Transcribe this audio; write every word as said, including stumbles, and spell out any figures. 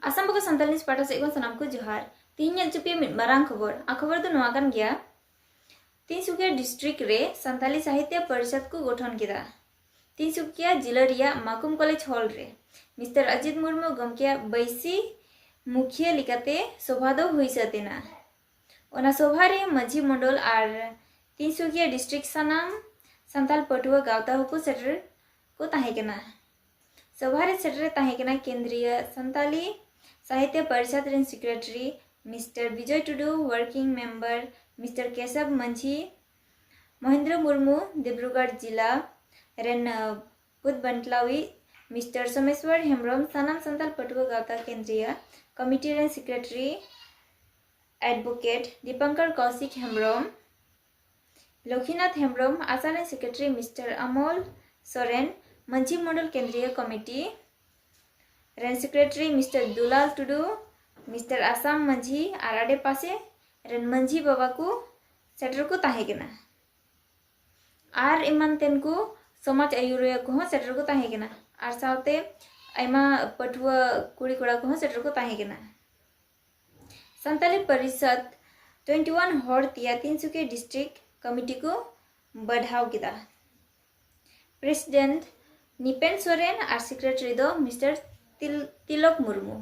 ᱟᱥᱟᱢ ᱵᱟᱠᱟ Santali news ᱯᱟᱦᱴᱟ ᱥᱮᱫ ᱠᱷᱚᱱ ᱥᱟᱱᱟᱢ ᱠᱚ ᱡᱚᱦᱟᱨ᱾ ᱛᱤᱦᱤᱧ ᱧᱮᱞ ᱦᱚᱪᱚ ᱯᱮᱭᱟ ᱢᱤᱫ ᱢᱟᱨᱟᱝ ᱠᱷᱚᱵᱚᱨ᱾ ᱟᱨ ᱠᱷᱚᱵᱚᱨ ᱫᱚ ᱱᱚᱣᱟ ᱠᱟᱱ ᱜᱮᱭᱟ, ᱛᱤᱱᱥᱩᱠᱤᱭᱟ ᱰᱤᱥᱴᱨᱤᱠᱴ ᱨᱮ ᱥᱟᱱᱛᱟᱞᱤ ᱥᱟᱦᱤᱛᱭᱚ ᱯᱚᱨᱤᱥᱚᱫᱽ ᱠᱚ ᱜᱚᱴᱷᱚᱱ ᱠᱮᱫᱟ᱾ ᱛᱤᱱᱥᱩᱠᱤᱭᱟ ᱡᱤᱞᱟᱹ ᱨᱮᱭᱟᱜ ᱢᱟᱠᱩᱢ ᱠᱚᱞᱮᱡᱽ ᱦᱚᱞ ᱨᱮ ᱢᱤᱥᱴᱟᱨ ᱟᱡᱤᱛ ᱢᱩᱨᱢᱩ ᱜᱚᱢᱠᱮᱭᱟᱜ ᱵᱟᱹᱭᱥᱤ ᱢᱩᱠᱷᱤᱭᱟᱹ ᱞᱮᱠᱟᱛᱮ ᱥᱚᱵᱷᱟ ᱫᱚ ᱦᱩᱭ ᱥᱟᱹᱛ ᱮᱱᱟ᱾ ᱚᱱᱟ ᱥᱚᱵᱷᱟ ᱨᱮ ᱢᱟᱹᱡᱷᱤ ᱢᱚᱰᱚᱞ ᱟᱨ ᱛᱤᱱᱥᱩᱠᱤᱭᱟ ᱰᱤᱥᱴᱨᱤᱠᱴ ᱥᱟᱱᱟᱢ ᱥᱟᱱᱛᱟᱲ ᱯᱟᱹᱴᱷᱩᱣᱟᱹ ᱜᱟᱶᱛᱟ ᱦᱚᱸᱠᱚ ᱥᱮᱴᱮᱨ ᱠᱚ ᱛᱟᱦᱮᱸ ᱠᱟᱱᱟ᱾ ᱥᱚᱵᱷᱟ ᱨᱮ ᱥᱮᱴᱮᱨ ᱛᱟᱦᱮᱸ ᱠᱟᱱᱟ ᱠᱮᱱᱫᱨᱤᱭᱚ ᱥᱟᱱᱛᱟᱞᱤ ᱥᱟᱦᱤᱛᱭᱚ ᱯᱚᱨᱤᱥᱚᱫᱽ ᱨᱮᱱ ᱥᱮᱠᱨᱮᱴᱟᱨᱤ ᱢᱤᱥᱴᱟᱨ ᱵᱤᱡᱚᱭ ᱴᱩᱰᱩ, ᱣᱟᱨᱠᱤᱝ ᱢᱮᱢᱵᱟᱨ ᱢᱤᱥᱴᱟᱨ ᱠᱮᱥᱚᱵ ᱢᱟᱹᱡᱷᱤ, ᱢᱚᱦᱮᱱᱫᱨᱚ ᱢᱩᱨᱢᱩ, ᱫᱤᱵᱽᱨᱩᱜᱚᱲ ᱡᱤᱞᱟ ᱨᱮᱱ, ᱟᱸ, ᱯᱩᱛ ᱵᱟᱱᱴᱞᱟᱣᱤᱡ ᱢᱤᱥᱴᱟᱨ ᱥᱳᱢᱮᱥᱣᱚᱨ ᱦᱮᱢᱵᱨᱚᱢ, ᱥᱟᱱᱟᱢ ᱥᱟᱱᱛᱟᱲ ᱯᱟᱹᱴᱷᱩᱣᱟᱹ ᱜᱟᱶᱛᱟ ᱠᱮᱱᱫᱨᱤᱭᱟ ᱠᱚᱢᱤᱴᱤ ᱨᱮᱱ ᱥᱮᱠᱨᱮᱴᱟᱨᱤ ᱮᱰᱵᱷᱳᱠᱮᱴ ᱫᱤᱯᱚᱝᱠᱚᱨ ᱠᱚᱥᱤᱠ ᱦᱮᱢᱵᱨᱚᱢ, ᱞᱚᱠᱷᱤᱱᱟᱛᱷ ᱦᱮᱢᱵᱨᱚᱢ, ᱟᱥᱟ ᱨᱮᱱ ᱥᱮᱠᱨᱮᱴᱟᱨᱤ ᱢᱤᱥᱴᱟᱨ ᱟᱢᱚᱞ ᱥᱚᱨᱮᱱ, ᱢᱟᱹᱡᱷᱤ ᱢᱚᱰᱚᱞ ᱠᱮᱱᱫᱨᱤᱭᱚ ᱠᱚᱢᱤᱴᱤ ᱨᱮᱱ ᱥᱮᱠᱨᱮᱴᱟᱨᱤ ᱢᱤᱥᱴᱟᱨ ᱫᱩᱞᱟᱞ ᱴᱩᱰᱩ, ᱢᱤᱥᱴᱟᱨ ᱟᱥᱟᱢ ᱢᱟᱹᱡᱷᱤ ᱟᱨ ᱟᱰᱮᱯᱟᱥᱮ ᱨᱮᱱ ᱢᱟᱹᱡᱷᱤ ᱵᱟᱵᱟ ᱠᱚ ᱥᱮᱴᱮᱨ ᱠᱚ ᱛᱟᱦᱮᱸ ᱠᱟᱱᱟ᱾ ᱟᱨ ᱮᱢᱟᱱ ᱛᱮᱱ ᱠᱚ ᱥᱚᱢᱟᱡᱽ ᱟᱹᱭᱩᱨᱤᱭᱟᱹ ᱠᱚᱦᱚᱸ ᱥᱮᱴᱮᱨ ᱠᱚ ᱛᱟᱦᱮᱸ ᱠᱟᱱᱟ᱾ ᱟᱨ ᱥᱟᱶᱛᱮ ᱟᱭᱢᱟ ᱯᱟᱹᱴᱷᱩᱣᱟᱹ ᱠᱩᱲᱤ ᱠᱚᱲᱟ ᱠᱚᱦᱚᱸ ᱥᱮᱴᱮᱨ ᱠᱚ ᱛᱟᱦᱮᱸ ᱠᱟᱱᱟ᱾ ᱥᱟᱱᱛᱟᱞᱤ ᱯᱚᱨᱤᱥᱚᱫᱽ ᱴᱩᱭᱮᱱᱴᱤ ᱣᱟᱱ ᱦᱚᱲ ᱛᱮᱭᱟᱜ ᱛᱤᱱᱥᱩᱠᱤᱭᱟ ᱰᱤᱥᱴᱨᱤᱠᱴ ᱠᱚᱢᱤᱴᱤ ᱠᱚ ᱵᱟᱰᱷᱟᱣ ᱠᱮᱫᱟ᱾ ᱯᱨᱮᱥᱤᱰᱮᱱᱴ ᱱᱤᱯᱮᱱ ᱥᱚᱨᱮᱱ ᱟᱨ ᱥᱮᱠᱨᱮᱴᱟᱨᱤ ᱫᱚ ᱢᱤᱥᱴᱟᱨ ᱛᱤᱞ-, ᱛᱤᱞᱚᱠ ᱢᱩᱨᱢᱩ᱾